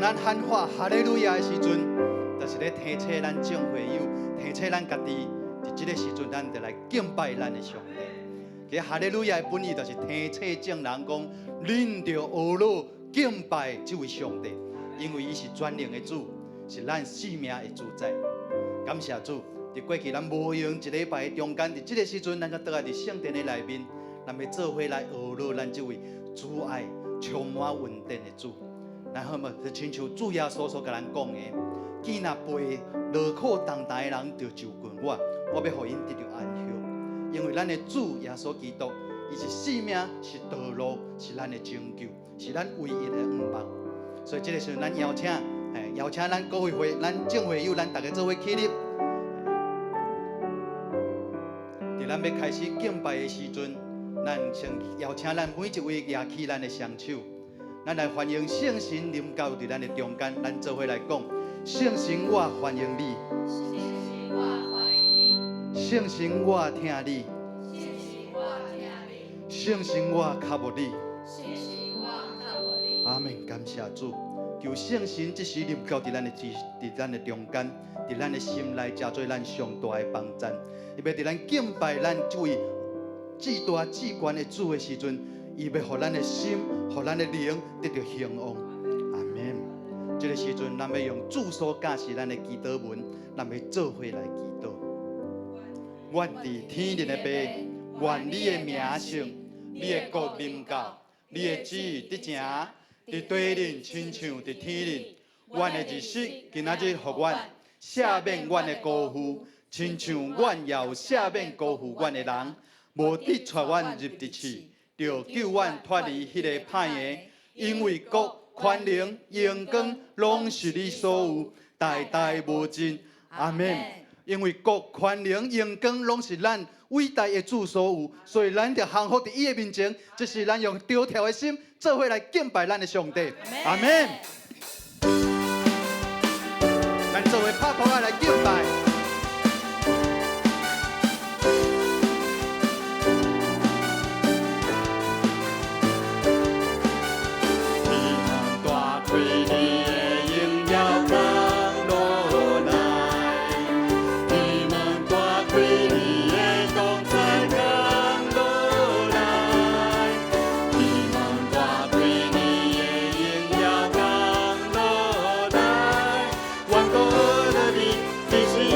咱喊喊哈利路亞的時陣，就是咧提醒咱眾會友，提醒咱家己，佇這个時陣，咱就來敬拜咱的上帝。其實哈利路亞的本意就是提醒眾人講，恁著學樂敬拜這位上帝，因為伊是全能的主，是咱生命的主宰。感謝主，佇過去咱無閒一禮拜的中間，佇這个時陣，咱閣倒來佇聖殿的內面，咱欲做伙來學樂咱這位慈愛、充滿恩典的主。然後嘛，就親像主耶穌所共咱講的，見若背勞苦重擔的人，就就近我，我欲予𪜶得著安息。因為咱的主耶穌基督，伊是生命，是道路，是咱的拯救，是咱唯一的向望。所以這个時陣，咱邀請，邀請咱各位會、咱眾會友，咱逐家做伙起立。佇咱欲開始敬拜的時陣，咱先邀請咱每一位舉起咱的雙手，咱來歡迎聖神臨到佇咱的中間，咱做伙來講：聖神，我歡迎你；聖神，我歡迎你；聖神，我疼你；聖神，我疼你；聖神，我渴慕你。聖神，我渴慕你。阿門！感謝主，求聖神這時臨到佇咱的中間，佇咱的心內，成做咱上大的幫贊。伊欲佇咱敬拜咱這位至大至懸的主的時陣，伊欲予咱的心，予咱的靈得著興旺。阿門。這个時陣，咱欲用主所教示咱的祈禱文，咱欲做伙來祈禱。阮佇天頂的父，願你的名聖，你的國臨到，你的旨意得成，佇地頂親像佇天頂。阮的日食今仔日予阮，赦免阮的辜負，親像阮也有赦免辜負阮的人。無得帶阮入佇試，著救阮脫離彼个歹的。因為國、權能、榮光，攏是你所有，代代無盡。阿門。因為國、權能、榮光，攏是咱偉大的主所有，所以咱就降服佇伊的面前。這是咱用著跳的心，做伙來敬拜咱的上帝。阿門。咱做伙拍鼓仔來敬拜。天門大開，你的榮耀降落來；天門大開，你的同在降落來；天門大開，你的榮耀降落來。願國學樂你，你是耶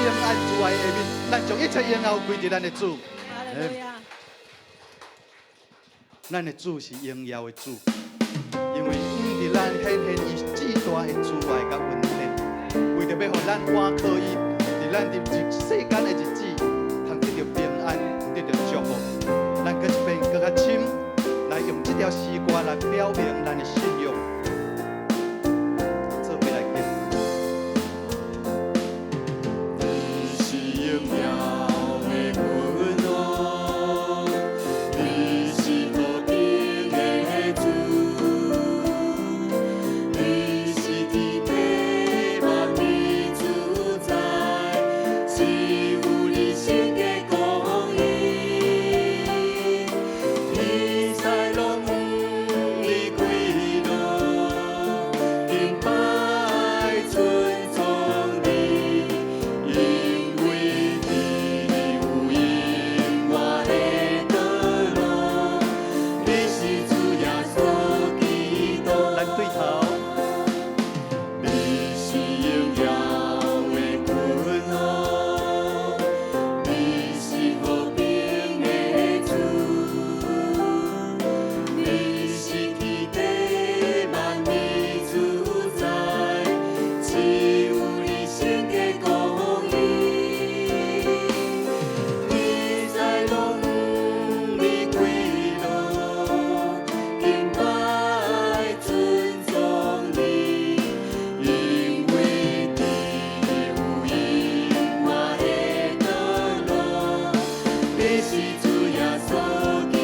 安慈愛下面，咱將一切榮耀歸佇咱的主。哈利路亞。咱的主是榮耀的主，因為向佇咱顯現伊至大的慈愛佮恩典，為著欲予咱倚靠伊，佇咱佇世間的日子，通得著平安，得著祝福。咱閣一遍閣較深，來用這條詩歌來表明咱的信仰。做伙來敬。你是榮耀的君王，你是和平的主，你是天地萬民主宰，賜予你聖潔公義，天使攏向你跪落，敬拜尊崇你。因為佇你有永活的道路，你是主耶穌基督。咱對頭。你是榮耀的君王，你是和平的主，你是天地萬民主宰，賜予你聖潔公義，天使攏向你跪落，敬拜尊崇你，因為佇你有永活的道路，你是主耶穌基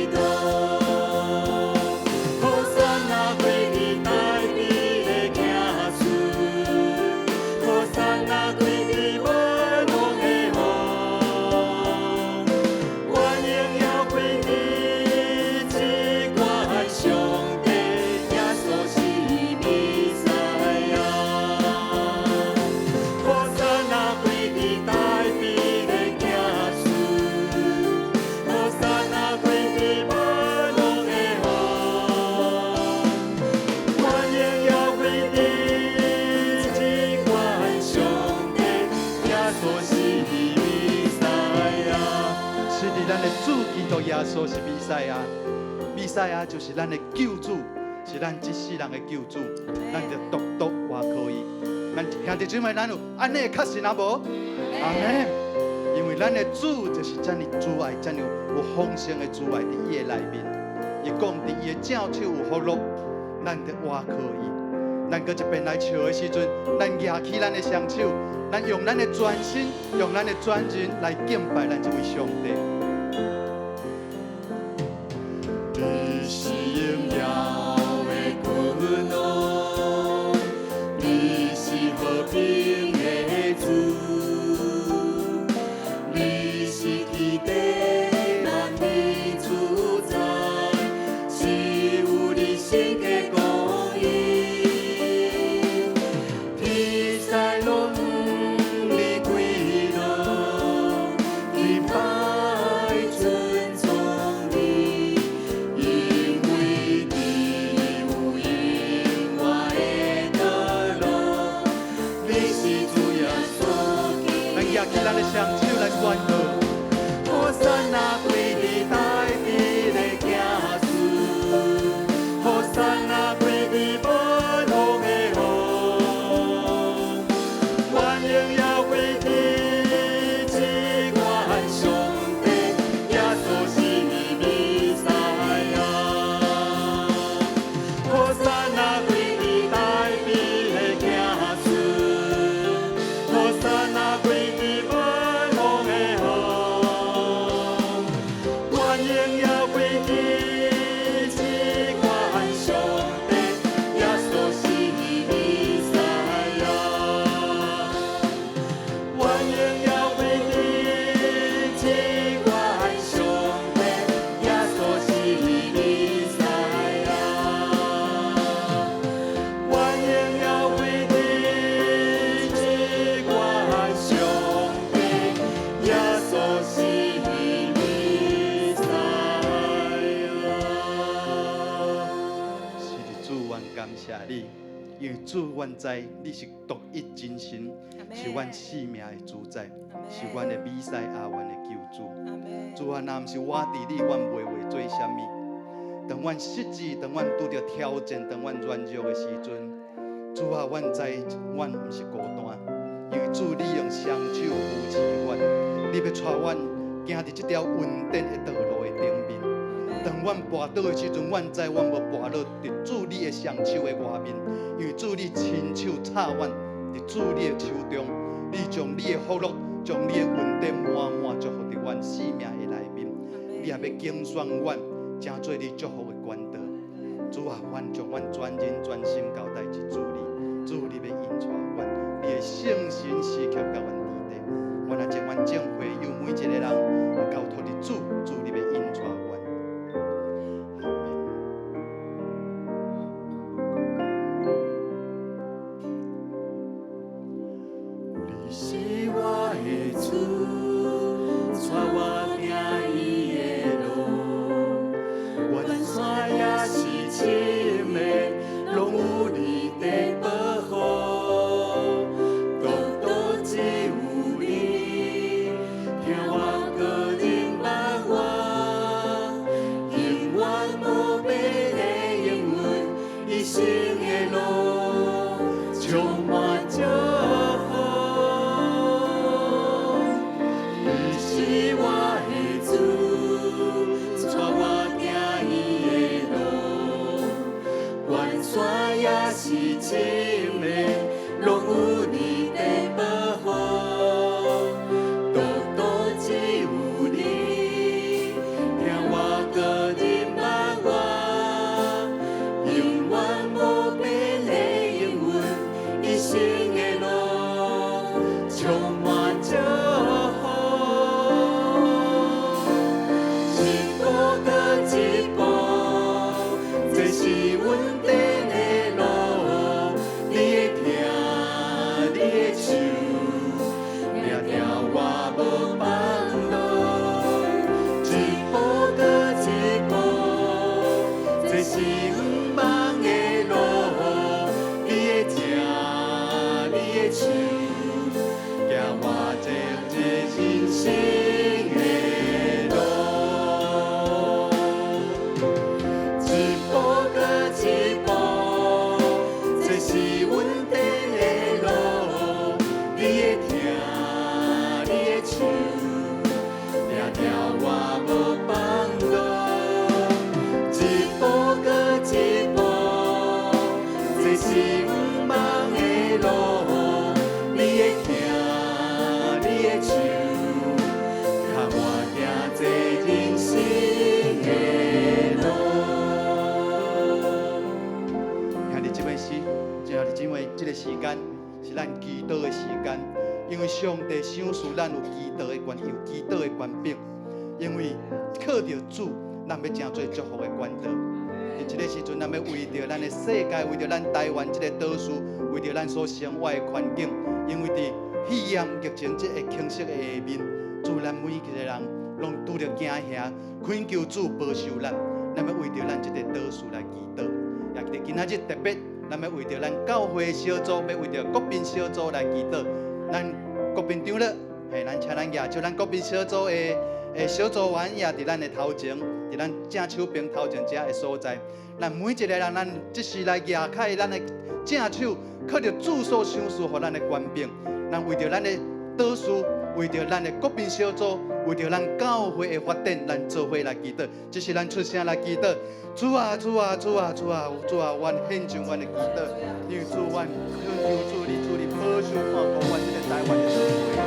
督。和散那歸佇大衛的子孫，和散那歸佇萬王的王，願榮耀歸佇至高上帝，耶穌是彌賽亞。和散那歸佇大衛的子孫，和散那歸佇萬王的王，願榮耀歸佇至高上帝，耶穌是彌賽亞。是佇咱的主基督耶穌是彌賽亞，彌賽亞就是咱的救主，是咱這世人的救主，咱就獨獨倚靠伊。咱兄弟姊妹，咱有按呢的確信啊無？阿們。因為咱的主就是遮爾慈愛，遮爾有豐盛的慈愛佇伊的內面。伊講佇伊的正手有福樂，咱得倚靠伊。咱閣一遍來唱的時陣，咱舉起咱的雙手，咱用咱的全身，用咱的全人來敬拜咱這位上帝。你是榮耀的君王，你是和平的主，你是天地萬民主宰，賜予你聖潔公義，天使攏向你跪落，敬拜尊崇你。因為佇你有永活的道路，你是主耶穌基咱舉起咱的雙手來宣告。和散那歸佇大衛的子孫，和散那歸佇萬王的王，願榮耀歸佇至高上帝，耶穌是彌賽亞。和散那歸佇大衛的子孫，和散那歸佇萬王因為主，阮知你是獨一真神，是阮生命的主宰，是阮的彌賽亞，阮的救主。主啊，若毋是倚佇你，阮袂會做啥物。當阮失志，當阮拄著挑戰，當阮軟弱的時陣，主啊，阮知阮毋是孤單，因為主你用雙手扶持阮，你欲帶阮行佇這條穩定的道路的頂面。當阮跋倒的時陣，阮知阮無跋落佇主你的雙手的外面，因為主你親手插阮佇主你的手中，你將你的福樂，將你的恩典滿滿祝福佇阮生命的內面。你也欲揀選阮，成做你祝福的管道。主啊，阮將阮全人全心交代佇主你，主你欲引帶阮，你的聖神時刻佮阮佇底。阮也將阮眾會友每一個人交託佇主，主你欲引帶阮。阿們。你是我的主，帶我行伊的路，懸山也是深的，攏有你在保護，獨獨只有你，疼我閣忍萬我，永遠無變的應允，一生的路充滿祝福。你是我的主，帶我行伊的路，懸山也是深的，攏有你在保護，獨獨只有你，疼我閣忍萬我，永遠無變的應允，一生的路充滿祝福。一步閣一步，這是穩定的路。你的疼，你的手，掠牢我無放落。一步閣一步，這是毋茫的路。你的疼，你的手，行我這這人生的路。一步閣一步，這是穩定的路。你的疼，你的手，掠牢我無放落。一步閣一步，這是毋茫的路。你的疼，你的手，牽我行這人生的路。兄弟姊妹是，兄弟姊妹，這個時間是咱祈禱的時間，因為上帝賞賜咱有祈禱的權，有祈禱的權柄，因為靠著主，咱欲成做祝福的管道。佇這個時陣，咱欲為著咱的世界，為著咱台灣這個島嶼，為著咱所生活的環境，因為佇肺炎疫情這個情勢的下面，主咱每一個人攏拄著驚嚇，懇求主保守咱。咱欲為著咱這個島嶼來祈禱，也佇今仔日特別，咱欲為著咱教會小組，欲為著國賓小組來祈禱。咱國賓長老，嘿，咱請咱舉手，咱國賓小組的小組員也佇咱的頭前，佇咱正手邊頭前這的所在。咱每一個人，咱這時來舉開咱的正手，靠著主所賞賜予咱的權柄，咱為著咱的島嶼，為著咱的國賓小組，為著咱教會的發展，咱做伙來祈禱。這時咱出聲來祈禱。主啊，主啊，主啊，主啊，主啊，阮獻上阮的祈禱，因為主，阮懇求主你，主你保守看顧阮這個台灣的島嶼。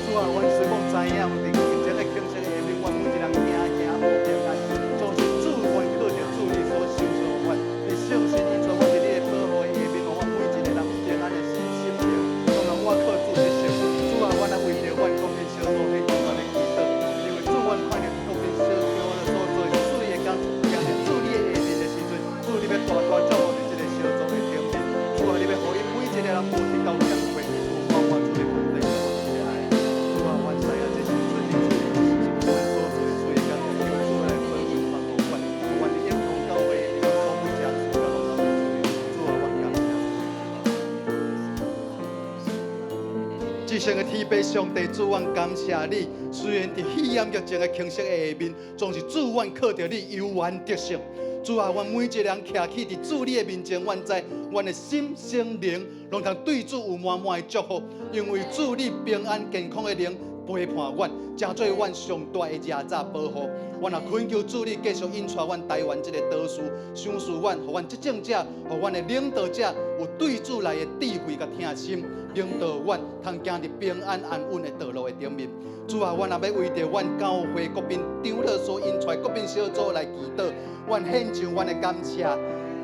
主啊，阮雖講知影，佇疫情的情勢下面，阮每一個人驚驚無平安。就是主，阮靠著主你所賞賜予阮，你聖神引帶阮佇你的保護的下面，予阮每一個人有平安的心心靈。當然，我靠主得勝。主啊，阮來為著阮國賓小組彼阮來祈禱，因為主，阮看著國賓小組所做的水的工，行佇主你的下面的時陣，主你欲大大祝福佇這個小組的頂面。主啊，你欲予𪜶每一個人無一道欠缺，有滿滿主的恩典。至聖的天父上帝主，阮感謝你。雖然佇肺炎疫情的情勢下面，總是主，阮靠著你猶原得勝。主啊，阮每一個人徛起佇主你的面前，阮知阮的心、身、靈，攏通對主有滿滿的祝福，因為主你平安健康的靈陪伴阮，成做阮上大的遮罩保護。阮也懇求主你繼續引帶阮台灣這個導師，賞賜阮，予阮執政者，予阮的領導者有對主來的智慧佮疼心，領導阮通行佇平安安穩的道路的頂面。主啊，阮也欲為著阮教會國賓長老所引帶國賓小組來祈禱，阮獻上阮的感謝，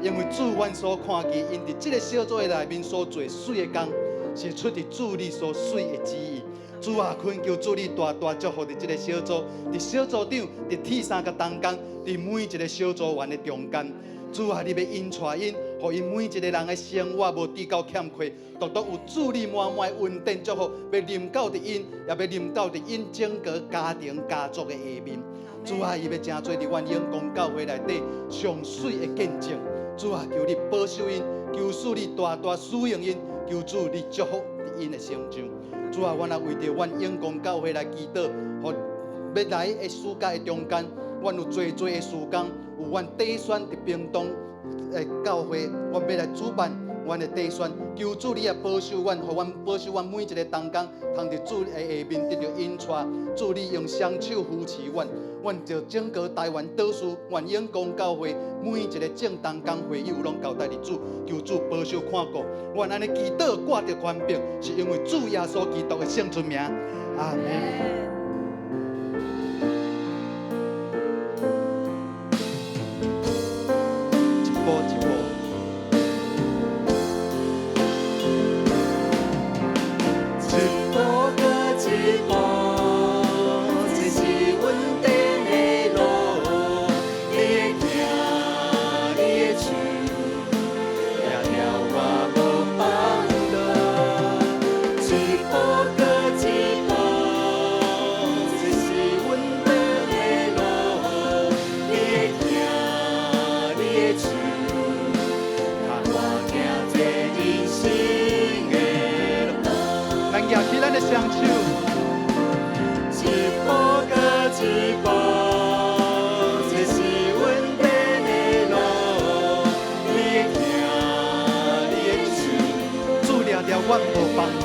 因為主阮所看見，𪜶佇這個小組的內面所做媠的工，是出佇主你所媠的旨意。主啊，懇求主你大大祝福佇這個小組，佇小組長、佇鐵三佮同工，佇每一個小組員的中間。主啊，你欲引帶𪜶，予𪜶每一個人的生活無拄到欠缺，獨獨有主你滿滿的恩典祝福，欲臨到佇𪜶，也欲臨到佇𪜶整個家庭家族的下面。主啊，伊欲成做佇阮永光教會內底上媠的見證。主啊，求你保守𪜶，求主你大大使用𪜶，求主你祝福佇𪜶的成就。主啊，阮也為著阮永光教會來祈禱，予欲來的暑假的中間，阮有濟濟的事工，有阮短宣佇屏東的教會，阮欲來主辦阮的短宣，求主你也保守阮，予阮保守阮每一個同工，通佇主的下面得著引帶，主你用雙手扶持阮，阮就整個台灣導師，阮永光教會每一個眾同工會友攏交代佇主，求主保守看顧。阮按呢祈禱掛著權柄，是因為主耶穌基督的聖尊名。阿門。一步一步。一步閣一步，這是阮踮的路。你的疼，你的手，掠牢我無放落。一步閣一步，這是阮踮的路。你的疼，你的手，牽我行這人生的路。咱舉起咱的雙手。一步閣一步，這是阮踮的路。你的疼，你的手，主掠牢阮無放落。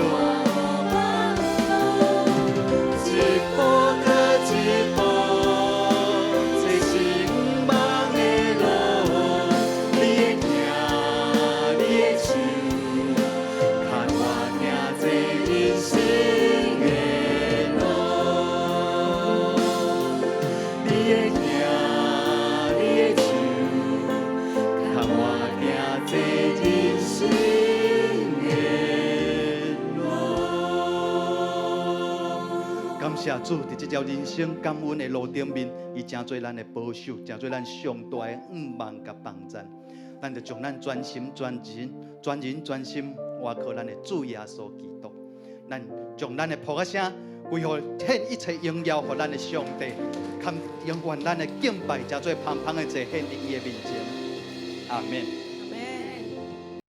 一步閣一步，這是毋茫的路。你的疼，你的手，牽我行這人生的路。你的疼，你的手，牽我行這人生的路。感謝主，佇這條人生感恩的路頂面，伊成做咱的保守，成做咱上大的向望佮幫贊。咱就將咱全心全人、全人全心倚靠咱的主耶穌基督。咱將咱的噗仔聲歸予獻一切榮耀予咱的上帝，堪永遠咱的敬拜，成做芳芳的祭獻佇伊的面前。阿門。